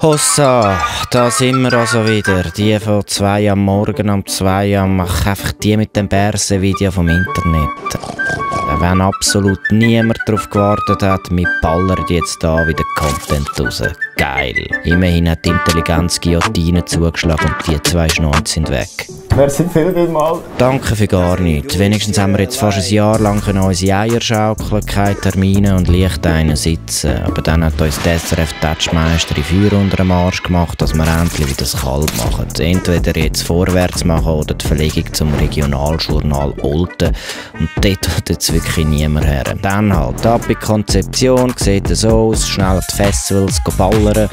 Hossa, da sind wir also wieder. Die von 2 am Morgen, um 2 Uhr, mache einfach die mit dem Bärse-Video vom Internet. Wenn absolut niemand darauf gewartet hat, wir ballern jetzt da wieder Content raus. Geil. Immerhin hat die Intelligenz Guillotine zugeschlagen und die 2 Schnäuze sind weg. Merci vielmals. Danke für gar nichts. Wenigstens haben wir jetzt fast ein Jahr lang unsere Eier schaukeln, keine Termine und leicht einen sitzen. Aber dann hat uns der SRF-Touchmeister in Feuer unter dem Arsch gemacht, dass wir endlich wieder das Kalb machen. Entweder jetzt vorwärts machen oder die Verlegung zum Regionaljournal Olten. Und dort tut jetzt wirklich niemand her. Dann halt ab in Konzeption, sieht es so aus, schnell an die Festivals ballern.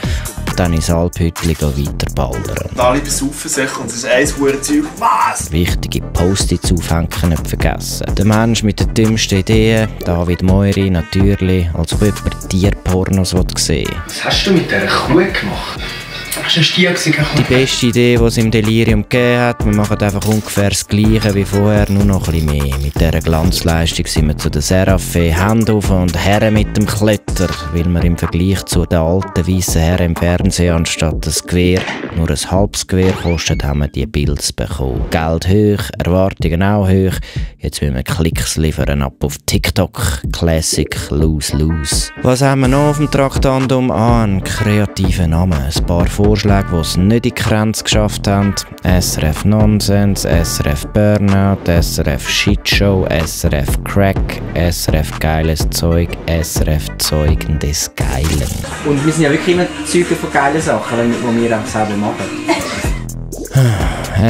Dann ins Alphütli weiter ballern. Alle besaufen sich und es ist ein Hurenzeug. Was? Wichtige Post-its aufhängen nicht vergessen. Der Mensch mit den dümmsten Ideen, David Moiri natürlich, als ob jemand Tierpornos sehen will. Was hast du mit dieser Kuh gemacht? Das war ein Stier. Die beste Idee, die es im Delirium gegeben hat. Wir machen einfach ungefähr das Gleiche wie vorher, nur noch ein bisschen mehr. Mit dieser Glanzleistung sind wir zu der Seraphé, Hände auf und Herren mit dem Kletter. Weil wir im Vergleich zu den alten weißen Herren im Fernsehen anstatt das Gewehr nur ein halbes Gewehr kostet, haben wir die Builds bekommen. Geld hoch, Erwartungen auch hoch. Jetzt müssen wir Klicks liefern ab auf TikTok. Classic Lose-Lose. Was haben wir noch auf dem Traktandum? Einen kreativen Namen. Ein paar Vorschläge, die es nicht in die Grenze geschafft haben. SRF Nonsense, SRF Burnout, SRF Shitshow, SRF Crack, SRF Geiles Zeug, SRF Zeugen des Geilen. Und wir sind ja wirklich immer Zeugen von geilen Sachen, die wir auch selber machen.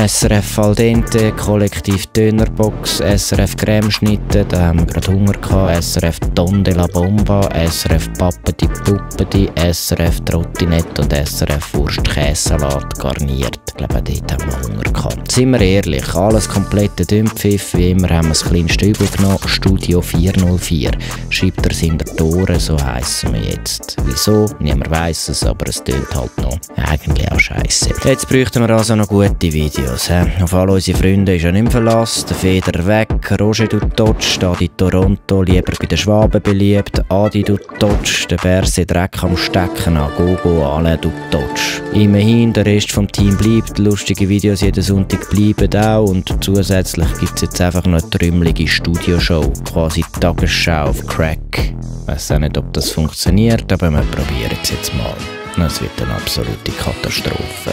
SRF Al Dente, Kollektiv Dönerbox, SRF Cremeschnitte, da haben wir gerade Hunger gehabt, SRF Don de la Bomba, SRF Pappedi Puppedi, SRF Trottinette und SRF Wurst-Käsesalat garniert. Ich glaube, dort haben wir Hunger gehabt. Sind wir ehrlich, alles komplette Dünnpfiff, wie immer haben wir das kleinste Übel genommen, Studio 404. Schreibt er in der Tore, so heissen wir jetzt. Wieso? Niemand weiss es, aber es tönt halt noch. Eigentlich auch scheisse. Jetzt bräuchten wir also noch gute Videos. Auf all unsere Freunde ist ja nicht mehr Verlass. Der Feder weg, Roger du Totsch, Adi Toronto, lieber bei den Schwaben beliebt. Adi du Totsch, der Berse Dreck am Stecken an Gogo, alle du Totsch. Immerhin, der Rest vom Team bleibt, lustige Videos jeden Sonntag bleiben auch und zusätzlich gibt es jetzt einfach noch eine trümmelige Studioshow, quasi Tagesschau auf Crack. Ich weiss auch nicht, ob das funktioniert, aber wir probieren es jetzt mal. Es wird eine absolute Katastrophe.